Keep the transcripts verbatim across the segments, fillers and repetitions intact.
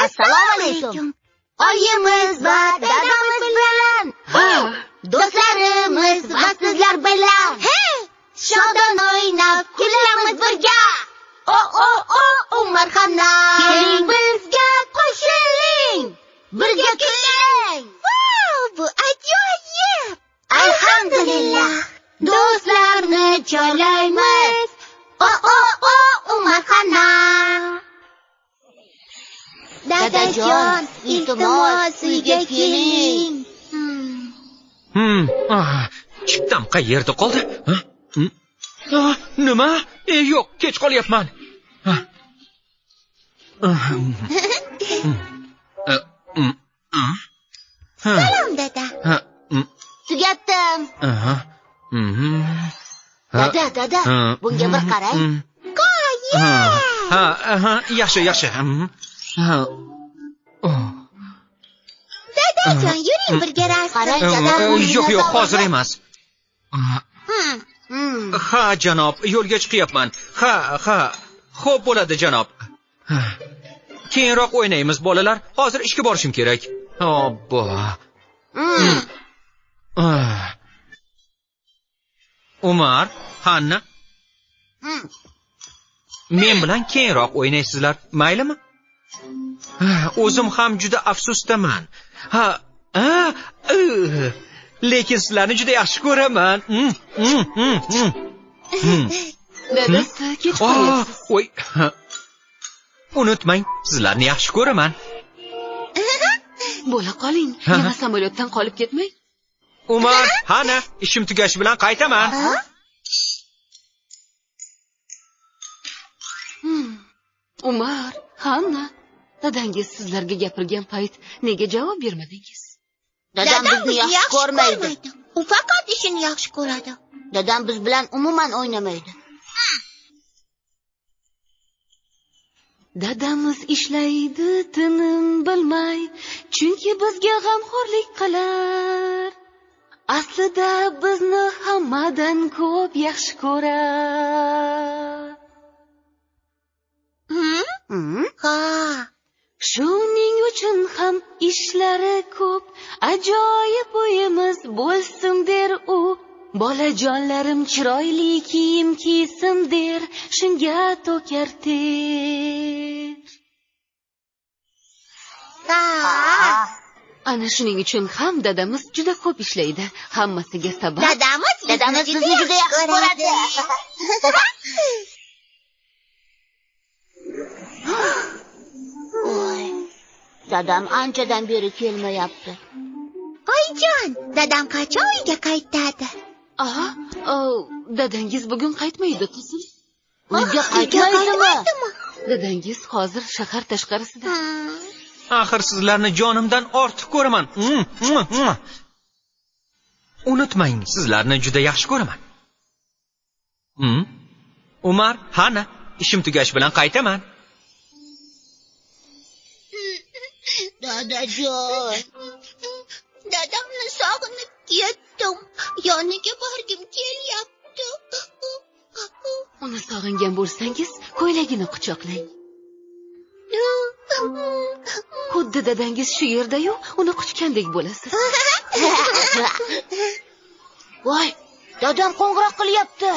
ئەسسالامۇ ئەلەيكۇم. ئايىمىز ۋە دادىمىز بىلەن. ھە. دوستلىرىمىز ۋە سىزلەر بىلەن. ھە. شادان ئويناپ كۈلىمىز بىرگە. ئو، ئو، ئو، ئۇمارخانا. كېلىڭ بىزگە قوشۇلۇڭ. بىرگە كۈلەي. ۋاۋ، بۇ ئاجايىپ. ئەلھەمدۇلىللا. دوستلارنى چالايمىز. ئو، ئو، ئو، ئۇمارخانا. داداجان، ئىلتىماس، ئۆيگە كېلىڭ. ھىم، ئاھ، چىپتام قەيەردە قالدى؟ ھە؟ ھىم؟ ئاھ، نېمە؟ ئى، يوق، كەچ قالياپمەن. ھە. ئاھ، ھىم. ئە، ھىم. ھە. سالام، دادا. ھە، ھىم. تۈگەتتىم. ئاھا. ھىم. ھە. دادا، دادا، ھە. بۇنىڭغا بىر قاراي. ھىم. قايە؟ ھە، ھە، ھە، ياخشى، ياخشى. ھىم. ھە. ئوھ. داداجان، يۈرۈڭ، بىرگە راست قاراي، ھە، دادا. يوق، يوق، ھازىر ئەمەس. ھىم، ھىم. ھە، جاناب، يولغا چىقىۋاتىمەن. ھە، ھە. خوپ بولىدۇ، جاناب. ھە. كېيىنرەك ئوينايمىز، بالىلار. ھازىر ئىشكە بارىشىم كېرەك. ئاببا. ھىم. ئاھ. ئومار، ھاننا. ھىم. مەن بىلەن كېيىنرەك ئوينايسىزلار، مەيلىمۇ؟ ھە، ئۆزۈم ھەم جۈدە ئەپسۇسدىمەن. ھە، ھە، ئىھ. لېكىن سىلەرنى جۈدە ياخشى كۆرىمەن. ھىم، ھىم، ھىم، ھىم. ھىم. داداجان، كەچ قالىسىز. ۋوي. ئۇنتۇماڭ، سىلەرنى ياخشى كۆرىمەن. بولا قالىڭ، ھە، يەنە ساموليوتتىن قالىپ كەتمەي. ئومار، ھاننا، ئىشىم تۈگەش بىلەن قايتىمەن. ھە؟ ھىم. ئومار، ھاننا، داداڭىز سىزلەرگە گەپىرگەن پەيت نېگە جاۋاب بەرمىدىڭىز؟ دادام بىزنى ياخشى كۆرمەيدۇ. ئۇ پەقەت ئىشىنى ياخشى كۆرىدۇ. دادام بىز بىلەن ئومۇمەن ئوينىمايدۇ. دادىمىز ئىشلەيدۇ تىنىم بىلمەي، چۈنكى بىزگە غەمخورلۇق قىلار. ئەسلىدە بىزنى ھەممىدىن كۆپ ياخشى كۆرەر. ھىم؟ ھىم؟ ھا. شۇنىڭ ئۈچۈن ھەم ئىشلىرى كۆپ، ئاجايىپ ئۆيىمىز بولسۇن دەر ئۇ. بالىجانلىرىم چىرايلىق كىيىم كىيسۇن دەر، شۇنىڭغا تۆكەر تېر. ھا. ئانا شۇنىڭ ئۈچۈن ھەم دادىمىز جۈدە كۆپ ئىشلەيدۇ. ھەممىسىگە ساباق. دادىمىز، دادىمىز بىزنى جۈدە ياخشى كۆرىدۇ. ۋاي، دادام ئانچىدىن بېرى كەلمەيتتى. ئايجان، داداڭ قاچان ئۆيگە قايتىدۇ؟ ئاھا، ئاۋ، داداڭىز بۈگۈن قايتمايدۇ، قىزىم. ئۆيگە قايتمايدۇ. داداڭىز ھازىر شەھەر تاشقىرىسىدا. ھىم. ئاخىر سىزلەرنى جانىمدىن ئارتۇق كۆرىمەن. ئۇنتۇماڭ، سىزلەرنى جۈدە ياخشى كۆرىمەن. ھىم؟ ئومار، ھاننا، ئىشىم تۈگەش بىلەن قايتىمەن. داداجان. دادامنى سېغىنىپ كەتتىم. يېنىغا بارغۇم كېلەتتى. ئۇنى سېغىنغان بولسىڭىز، كۆيلىكىنى قۇچاقلاڭ. خۇددى داداڭىز شۇ يەردە-يۇ، ئۇنى قۇچقاندەك بولىسىز. ۋاي، دادام قوڭغۇراق قىلىۋاتىدۇ.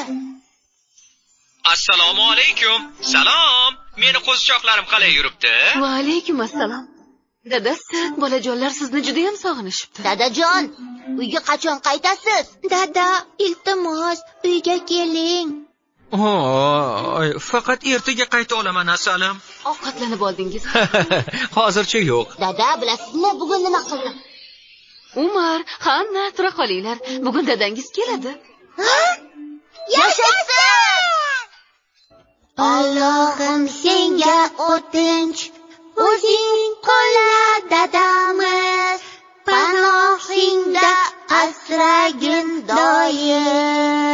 ئەسسالامۇ ئەلەيكۇم. سالام. مېنى قوزىچاقلىرىم قالاي يۈرۈپتۇ؟ ۋەئەلەيكۇم ئەسسالام. داداجان، بالىجانلار سىزنى جۈدەيەم سېغىنىشىپتۇ. داداجان، ئۆيگە قاچان قايتىسىز؟ دادا، ئىلتىماس، ئۆيگە كېلىڭ. ھوي، فەقەت ئەتىگە قايتىۋالىمەن، ئەسسالام. ئوۋقاتلىنىپ بولدىڭىزمۇ؟ ھازىرچە يوق. دادا، بىلەسىزمۇ، بۈگۈن نېمە قىلدىم؟ ئومار، ھاننا، تۇرۇپ قېلىڭلار. بۈگۈن داداڭىز كېلىدۇ. ھە؟ ياشاسۇن! ئاللاھىم سەڭگە ئۆتۈنۈش، ئۆزۈڭ قوللا دادامىز، پاناھىڭدا ئاسراگىن دائىم.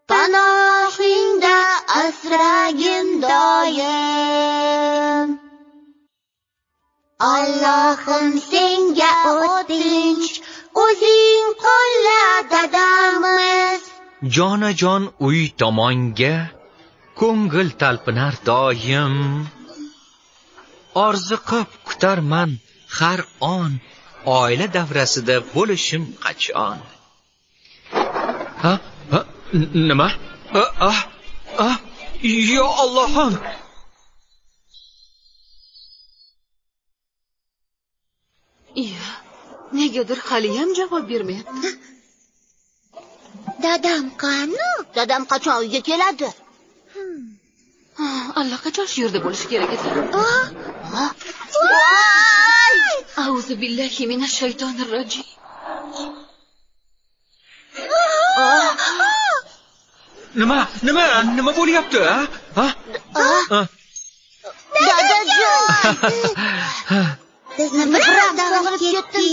پاناھىڭدا ئاسراگىن دائىم. ئاللاھىم سەڭگە ئۆتۈنۈش، ئۆزۈڭ قوللا دادامىز. جانىجان ئۆي تامانغا، كۆڭۈل تەلپۈنەر دائىم. ئارزۇ قىپ كۈتەرمەن ھەر ئان، ئائىلە دەۋرەسىدە بولۇشۇم قاچان. ھە؟ ھە؟ ن-، نېمە؟ ئا، ئا، ئا، يا ئاللاھىم! ئىيە، نېگىدۇر خېلىيەم جاۋاب بەرمەيەپتۇ. دادام قانۇ؟ دادام قاچان ئۆيگە كېلەدۇ؟ ئاللىقاچان شۇ يەردە بولۇشى كېرەك ئىدى. ئاھ! ۋاي! ئەئۇزۇ بىللاھى مىنەش شەيتانىر راجىم. نېمە؟ نېمە؟ نېمە بولۇۋاتىدۇ؟ ھە؟ ھە؟ داداجان! بىزنى بىراۋ سېغىنىپ كەتتى.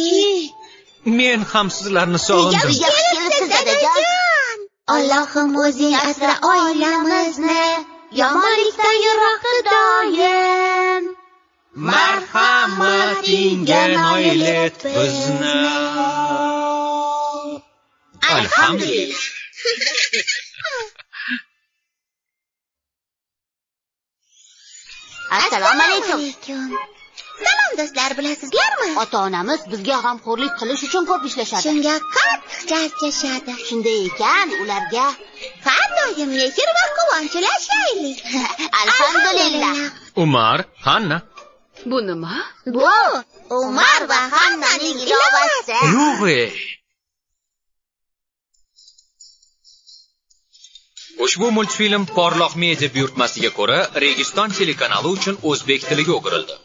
مەن ھەم سىلەرنى سېغىندىم. ياخشى كېلىپسىز، داداجان. ئاللاھىم ئۆزۈڭ ئاسرا ئائىلىمىزنى، يامانلىقتىن يىراقتا دائىم. مەرھەمەتىڭگە نائىل ئەت بىزنى. ئەلھەمدۇلىللا. ئەسسالامۇئەلەيكۇم. سالام دوستلار، بىلەسىزلەرمۇ؟ ئاتا-ئانىمىز بىزگە غەمخورلۇق قىلىش ئۈچۈن كۆپ ئىشلەشتى. شۇڭا قاتتىق چارچىشىدۇ. شۇنداق ئىكەن، ئۇلارغا ھەر دائىم مېھىر ۋە قۇۋانچ ئۇلىشايلى. ئەلھەمدۇلىللا. ئۇمار، ھاننا. بۇ نېمە؟ بۇ ئۇمار ۋە ھاننانىڭ ئىلاۋىسى. يوغى. ئۇشبۇ مۇلتفىلىم پارلاق مېدىيا بۇيرۇتمىسىگە كۆرە، رېگىستان تېلېكانالى ئۈچۈن ئۆزبېك تىلىگە ئۆگىرىلدى.